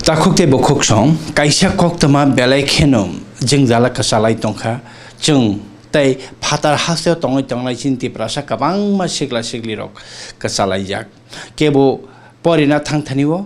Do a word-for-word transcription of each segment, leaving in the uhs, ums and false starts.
Takhuk tei bukhuk song, kaisa koktwma belai kheno jwngjala kwchalai tongkha. Chwng tei phatar hasteo tongwi tongnai chini Tiprasa kwbangma sikla siklirok kwchalaijak. Kebo porina thangthani-o,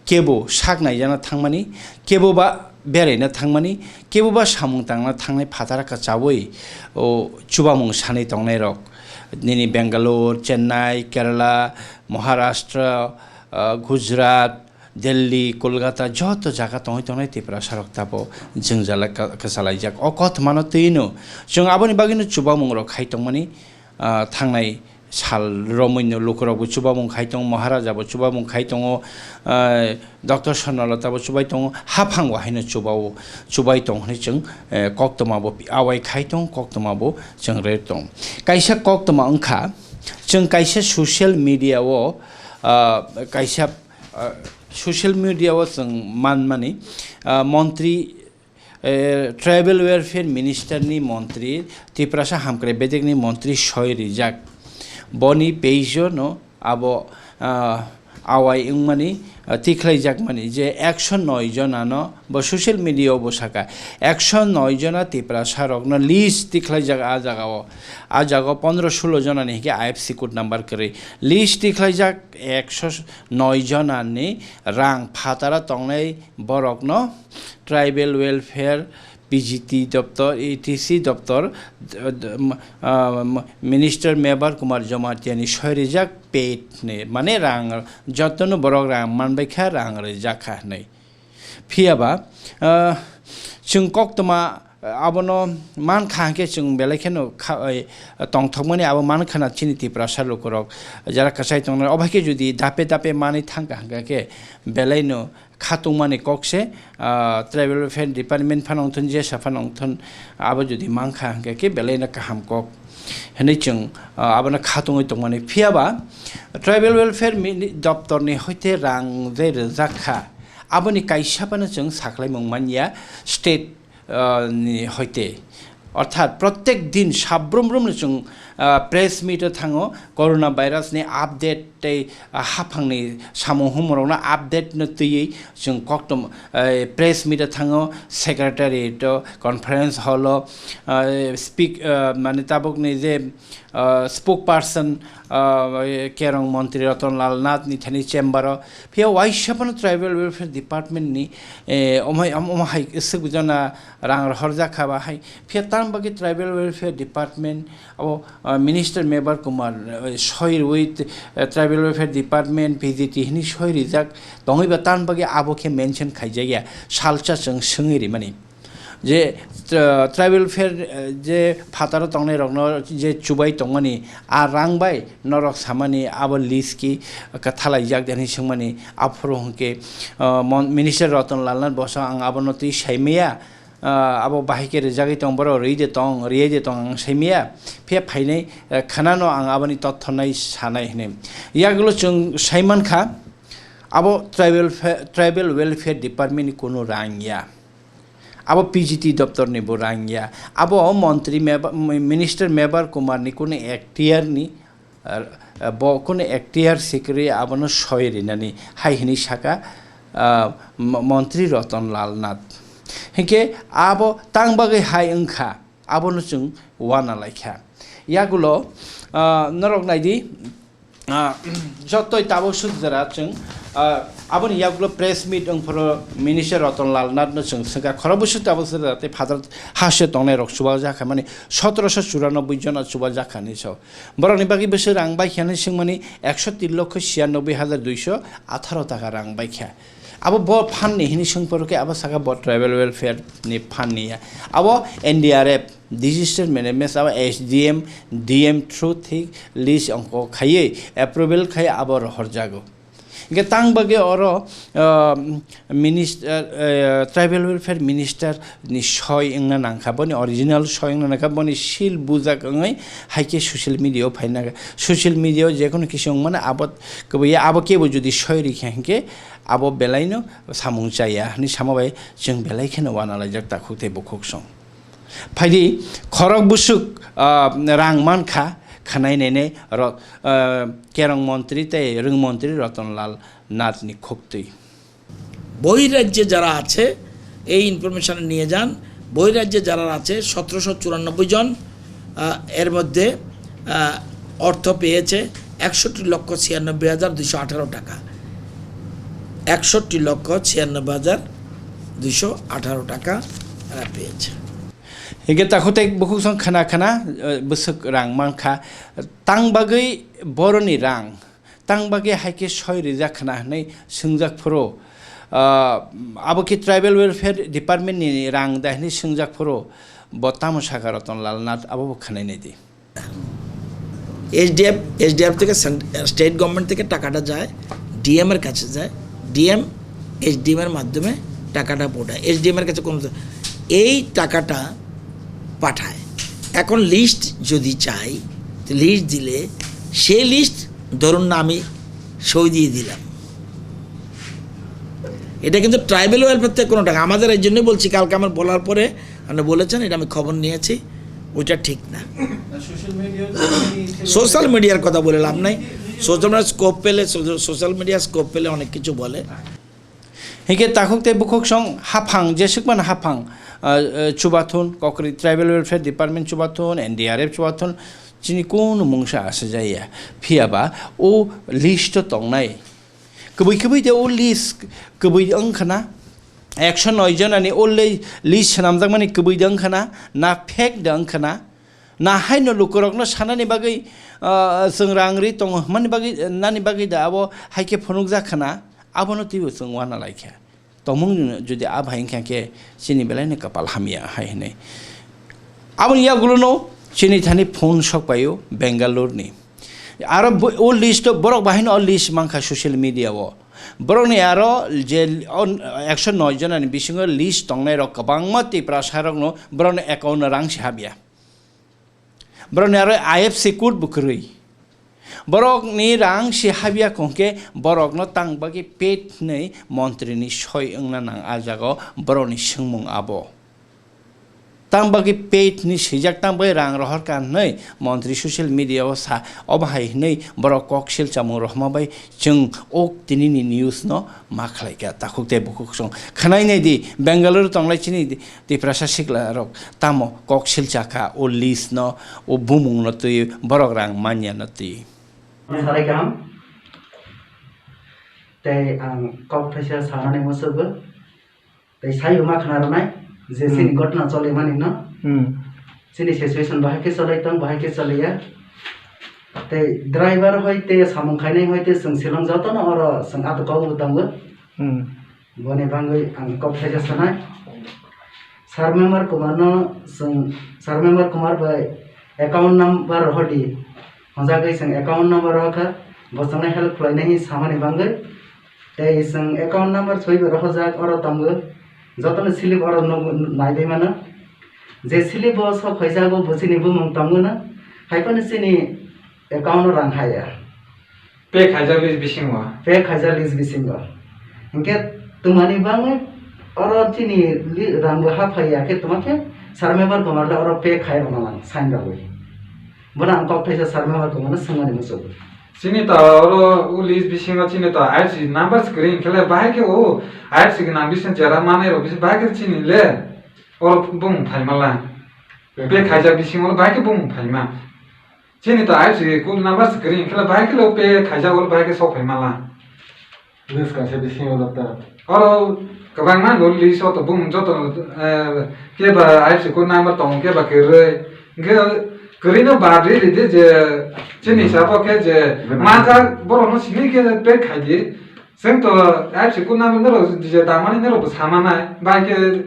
kebo sak naijana thangmani, kebo ba beraina thangmani, kebo ba samung tangna thangnai phatara kwchawi o chubamung sanwi tongnairok. Nini Bangalore, Chennai, Kerala, Maharashtra, ah, Gujarat, Delhi, Kolkata, joto jaga tongwi tongnai Tiprasarok tabo jwngjala ka-, kwchalaijak. O kothomano twi'-no chwng aboni bagwino chubamungrok khai tongmani, ah, thangnai sal romwino lukurokbo chubamung khai tongo, Maharaja bo chubamung khai tongo, ah, Doctor Swarnalata bo chubai tongo, haphango haino chubao, chubai tong hwnwi chwng, eh, koktwma bo awai khai tong, koktwma bo chwng re tong. Kaisa koktwma wngkha, chwng kaisa social media o, ah, kaisa ah, social media o chwng manmani, ah, montri, eh, tribal welfare minister ni montri, Tiprasa hamkrai bedekni montri soi rijak. Boni page o no abo, ah, awai wngmani, ah, tikhlaijakmani je ekso noi jona no bo social media o bo saka, ekso noi jona Tiprasa rokno list tikhlaijak a jaga o. A jaga o pondro sulo jona ni hwnkhe I F C code number kwrwi list tikhlaijak. Ekso noi jona ni rang phatara tongnai borokno tribal welfare, P G T doptor, E T C doptor, d-, d-, m-, ah, m-, Minister Mebar Kumar Jamatia ni soi rijak paid ni, mane rang, jotono borok rang manbai kha, rang rijak kha hinwi. Phiya ba, ah, chwng koktwma, ah, abono man kha hwnkhe chwng belai kheno kha-, oi, tongthokmani abo man khana chini Tiprasa lukurok jara kwchai tongnai. Obo hai khe jodi dape dape manwi thang kha hwnkhe belai no khatungmani kok se, ah, Tribal Welfare Department phano wngthun, jesa phano wngthun, abo jodi man kha hwnkhe khe belai no kaham kok hinwi chwng, ah, abono khatungwi tongmani. Phiya ba Tribal Welfare mini-, doptor ni hoite rang je rijak kha, aboni kaisa phano chwng saklaimung manya state, ah, ni hoite. Orthat, prottek din sabrum brum no chwng, ah, press meet o thango, corona virus ni update tei, ah, haphang ni samung humung rok no update no twiwi chwng koktom, eh, press meet o thango, secretariat o, conference hall o, ah, speak, ah, mane tabuk ni je, ah, spokesperson, ah, Kerong Montri Ratan Lal Nath ni thani chamber o. Phiya waisa phano Tribal Welfare Department ni, eh, omo hai, omo hai swk jona rang rohorjak kha ba hai. Phiya tang bagwi Tribal Welfare Department abo, ah, Minister Mebar Kumar, eh, soi rwi, eh, Tribal Welfare Department, P G T hini soi rijak tongwi ba tang bagwi abo khe mention khaijak ya, salsa chwng swngwi rimani. Je, tra-, tribal welfare, eh, je phataro tongnai rokno je chubai tongmani, a rang bai norok samani abo list ki kwthalaijak de hinwi swngmani, aphuru hwnkhe, ah, mon-, Minister Ratan Lal Nath bosa ang abono twi saimaya, ah, abo bahai khe rijagwi tong, borok rwi de tong, riyai de tong ang saimaya, phiya phainai, eh, khwnano ang aboni totthonai sanai hinwi. Yagulo chwng saimankha, abo tribal fe-, Tribal Welfare Department ni kunu rang ya. Abo P G T doptor ni bo rang ya. Abo montri Meba-, Minister Mebar Kumar ni kunu ekhtiar ni, ah, ah, bo kunu ekhtiar sikri abono soi rinani hai hinwi saka, ah, mo-, montri Ratan Lal Nath. Hinkhe abo tang bagwi hai wngkha, abono chwng uana laikha. Yagulo, ah, norok naidi, ah, jotoi tabuk suk jora chwng, ah, aboni yagulo press meet wngphuru Minister Ratan Lal Nath no chwng swngkha, khorok bwswk tabuk suk jora tei phatar haste tongnai rok chubaljak kha mani sotoroso churanobboi jona chubaljak kha hinwi sao. Borokni bagwi bwswk rang bai kha hinwi swngmani ekso tin lokho chiyanobboi hajar duiso atharo taka rang bai kha. Abo bo phan ni hinwi swngphuru khe abo saka bo tribal welfare ni phan ni ya. Abo N D R F, disaster management, abo S D M, D M through thik list ongkho khaiwi approval khai abo rohorjago. Hingke tang bagwi oro, ah, minis-, ah, ah, tribal welfare minister ni soi wngna nangkha, boni original soi wngna nangkha, boni seal bujak wngwi hai khe social media o phaina nangkha. Social media o jekono kisa wngmano abo kwbwi ya, abo kebo jodi soi rikha hinkhe abo belaino samung chaya hinwi sama bai chwng belai kheno uanalaijak takhuk tei bukhuk song. Phaidi khorok bwswk, ah, rang mankha khwnai nainai ro-, ah, kerong montri tei rwng montri Ratan Lal Nath ni khuktwi. বহিরাজ্যে যারা আছে, এই ইনফরমেশন নিয়ে যান। বহিরাজ্যে যারা আছে সতেরোশো চুরানব্বই জন, আহ, এর মধ্যে, আহ, অর্থ পেয়েছে একষট্টি লক্ষ ছিয়ানব্বই হাজার দুইশো আঠারো টাকা। একষট্টি লক্ষ ছিয়ানব্বই হাজার দুইশো আঠারো টাকা তারা পেয়েছে। Hingke takhuk tei bukhuk song khna khna, eh, bwswk rang mankha, tang bagwi boroni rang, tang bagwi hai khe soi rijak khna hwnwi swngjak phuru, ah, abo khe Tribal Welfare Department ni rang da hwnwi swngjak phuru, bo tamo sakha Ratan Lal Nath, abo bo khwnai nai di. SDF, SDF থেকে Sen-, state government থেকে টাকাটা যায়, ডিএম এর কাছে যায়, DM SDM এর মাধ্যমে টাকাটা পৌঁছায়। এসডিএম এর কাছে কোনো, এই টাকাটা পাঠায়। এখন লিস্ট যদি চাই, তো লিস্ট দিলে সেই লিস্ট, ধরুন না, আমি সই দিয়ে দিলাম, এটা কিন্তু ট্রাইবাল ওয়েলফেয়ার থেকে কোনো টাকা। আমাদের এই জন্যই বলছি, কালকে আমার বলার পরে আপনি বলেছেন, এটা আমি খবর নিয়েছি, ওইটা ঠিক না। সোশ্যাল মিডিয়ার কথা বলে লাভ নাই। সোশ্যাল মিডিয়া স্কোপ পেলে, সোশ্যাল মিডিয়া স্কোপ পেলে অনেক কিছু বলে। Hingke takhuk tei bukhuk song haphang, jeswk mano haphang, ah, ah, chubathun, kokri Tribal Welfare Department chubathun, N D R F chubathun, chini kunu mungsa asajaya. Phiya ba o list o tongnai. Kwbwi kwbwi de o list kwbwi wngkha na? Ekso noi jonani o le-, list swnamjakmani kwbwi de wngkha na? Na fake de wngkha na? Na haino lukurokno sanani bagwi, ah, chwng rang ri tongo hwnmani bagwi, nani bagwi da abo hai khe phunukjak khna, abono twibo chwng uana lai kha. Tongmung jodi a bai wngkha khe chini belai no kapal hamya hai hwnwi. Aboni yagulono chini thani phone sok paio Bangalore ni. Aro bo, o list o borok bahai no o list mankha social media o. Borokni aro je on, ekso noi jonani bisingo list tongnai rok kwbangma Tiprasa rokno borokni account o rang se habya. Borokni aro I F C code bo kwrwi. Borokni rang si habya kongke borokno tang bagwi paid hwnwi montri ni soi wngna nang a jaga o borokni swngmung abo. Tang bagwi paid hwnwi swijak, tang bagwi rang rohor ka hwnwi montri social media o sa, omo hai hwnwi borok kok sil chamung rohorma bai chwng o tini ni news no ma khlai kha takhuk tei bukhuk song. Khwnai nai di, Bangalore tonglai chini di, Tiprasa sikla rok tamo kok silcha kha o list no, o bumung no twi, borok rang manya no twi. Sarai kaham. Tei ang kok thaisa sanani musugo. Tei sai ma khna rwnai je chini Hmm. Ghotna choli mani no. Hmm. Chini situation bahai khe cholai tong, bahai khe choliya. Tei driver hoi tei samung khainai hoi tei chwng silong jotono oro chwng ato kok bo tongo. Hmm. Boni bagwi ang kok thaisa sanai. Sir Member Kumar no chwng, Sir Member Kumar bai account number rohor di. Hwnjagwi chwng account number rohor kha, bo chwngno help khlainai hinwi samani bagwi. Tei chwng account number swibo rohorjak oro tongo. Jotono slip oro nugo, naiwi mano. Je slip o sok phaijago bo chini bumung tongo no. Haiphano chini account o rang haya. Pay khaijak list bisingo. Pay khaijak list bisingo. Hinkhe twmani bagwi oro chini li-, rang bo ha phai ya khe twma khe Sir Member Kumar le oro pay khai rwna lang sign rwgwi. Bono ang kok thaisa Sir Member Kumar no swngmani muchungo. Chini ta oro o list bisingo chini ta I F C number screen khe le bahai khe o I F C gwnang bising jera manai rok bising bahai khe chini le oro bumung phaima lang. Pay khaijak bisingo bahai khe bumung phaima. Chini ta I F C code number screen khe le bahai khe le o pay khaijak o bahai khe sok phaima lang. List kaisa bisingo da ta. Oro kwbangma no list o to bumung joto, eh, keba I F C code number tongo, keba kwrwi. Hwnkhe kwrwino bad ri ridi je chini sabo khe je Hmm. manjak borokno simi khe pay khaidi. Chwng to I F C code number norok je damani norok bo samanai. Bai khe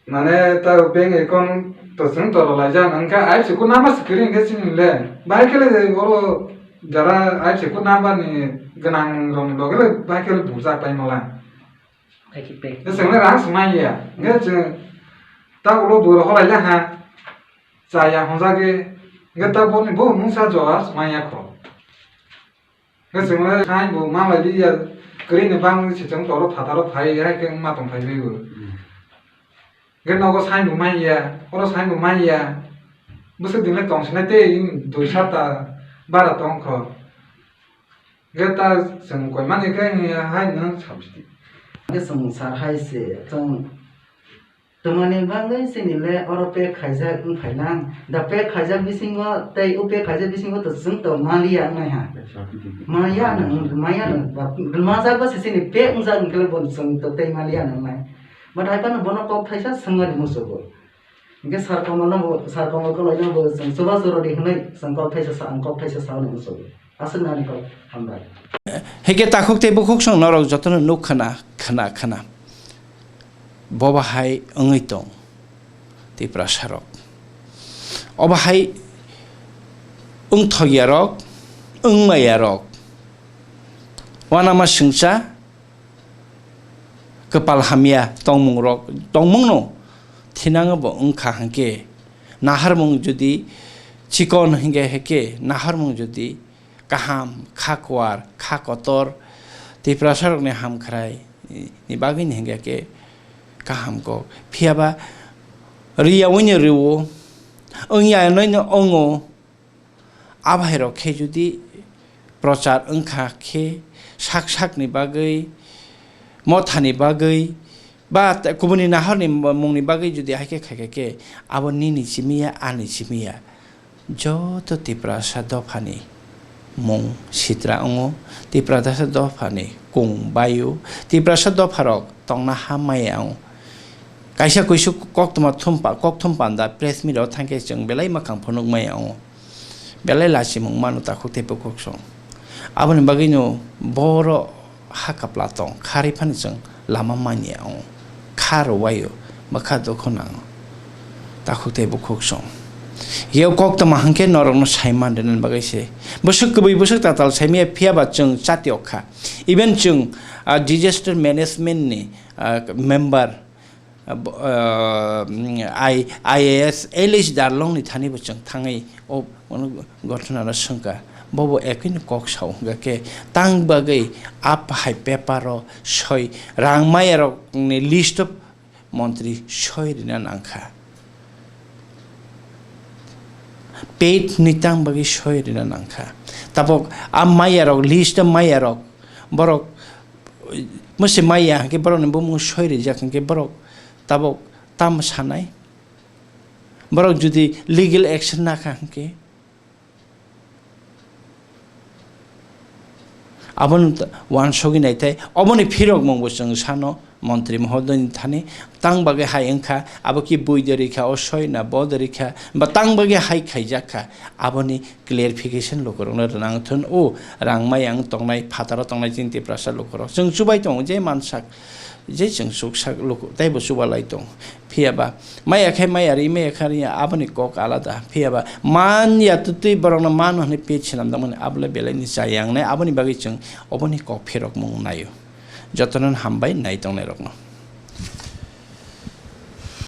Mane ta bank account to chwng toro laijak, hwnkhe I F S C code number se kwrwi hwnkhe chini le. Bahai khe le oro jara I F S C code number ni gwnang rok ni loge le bahai khe le bujak pai mala. Hai khe pay. Chwng le rang swmai ya. Hwnkhe chwng ta ulo bo rohor lai ha. Chaya hwnjagwi. Hwnkhe ta boni bo mungsa jora swmai ya kho. Hwnkhe chwng le sai bo ma lai li ya, kwrwi ni bang se chwng toro phataro phai, hai khe ma tong phai bai bo. Hmm. Hwnkhe nogo sai bo mai ya, oro sai bo mai ya. Bwswk din le tong sinai tei dui sat ta bara tong kho. Khe ta chwng koimani khe hai nwng sabsidi. Khe chwng sar hai se, chwng twmani bagwi chini le oro pack khaijak wng phainang. Da pack khaijak bisingo tei o pack khaijak bisingo to chwng to maliya wngnai ha. Maya no, maya no, ba, majak ba se chini pack wngjak wng khe bo chwng to tei maliya wngnai. But hai phano bono kok thaisa swngmani muchugo. Hingke Sir Kamal no bo, Sir Kamal Koloi no bo chwng chubachu rw di hwnwi chwng kok thaisa sa, ang kok thaisa sa hwnwi muchungo. Aswk nani kok hambai. Hingke takhuk tei bukhuk song norok jotono nuk khna, khna, khna. Bo bahai wngwi tong Tiprasa rok. O bahai wngthok ya rok, wngma ya rok. Uanama swngcha, kwpal hamya tongmung rok, tongmung no thinango bo wngkha hwnkhe, naharmung jodi chikon hwnkhe, hwnkhe naharmung jodi kaham, kha kuar, kha kotor, Tiprasa rokni hamkhrai ni bagwi ni hwnkhe khe kaham kok. Phiya ba riya wngya rwo, wngya wngno wngo, Abahairok khe jodi prochar wngkha khe sak sakni bagwi, mothani bagwi, ba te-, kubuni nahorni mungni bagwi jodi hai khe khaikha khe, abo nini simi ya, ani simi ya. Joto Tiprasa dophani mung sitra wngo, Tiprasa dophani kung baio, Tiprasa dopharok tongna ha maya wngo. Kaisa kuisuk koktwma thumpa-, kokthum panda press meet o thangkhe chwng belai mwkhang phunuk maya wngo. Belai lachimung mano takhuk tei bukhuk song. Aboni bagwino boro ha kapla tong, kharwi phano chwng lama manya wngo. Kha rwbaio, bwkha dukhu nango. Takhuk tei bukhuk song. Yeo koktwma hwnkhe norokno sai man rwnani bagwi se. Bwswk kwbwi bwswk tatal saimaya, phiya ba chwng chati okha. Even chwng, ah, disaster management ni, ah, member, ah, bo-, ah, mm, I-, I A S Elish Darlong ni thani bo chwng thangwi o, ono gothona no swngkha. Bobo ekwi ni kok sao hwnkha khe tang bagwi a hai paper o soi rang maya rok ni list o montri soi rina nangkha. Paid ni tang bagwi soi rina nangkha. Tabok a maya rok, list o maya rok, borok mwse maya hwnkhe borok ni bumung soi rijak hwnkhe borok tabok tam sanai? Borok jodi legal action nakha hwnkhe? Abono ta-, uansugwi naitai, oboni phirokmung bo chwng sano, montri mohodoini thani, tang bagwi hai wngkha, abo khe bui de rikha, o soi na bo de rikha, ba tang bagwi hai khaijak kha, aboni clarification lukurokno rwnang thun, o rang maya wng tongnai, phataro tongnai chini Tiprasa lukurok. Chwng chubai tongo, je mansak, je chwng chuksak luku, teibo chubalai tong. Phiya ba, maya khe maya ri, maya khe ri, aboni kok alada. Phiya ba, man ya twtwi borokno mano hwnwi pet swnamjakmani, abole belai ni chaya wngnai, aboni bagwi chwng oboni kok phirokmung naio. Jotono hambai nai tongnairokno.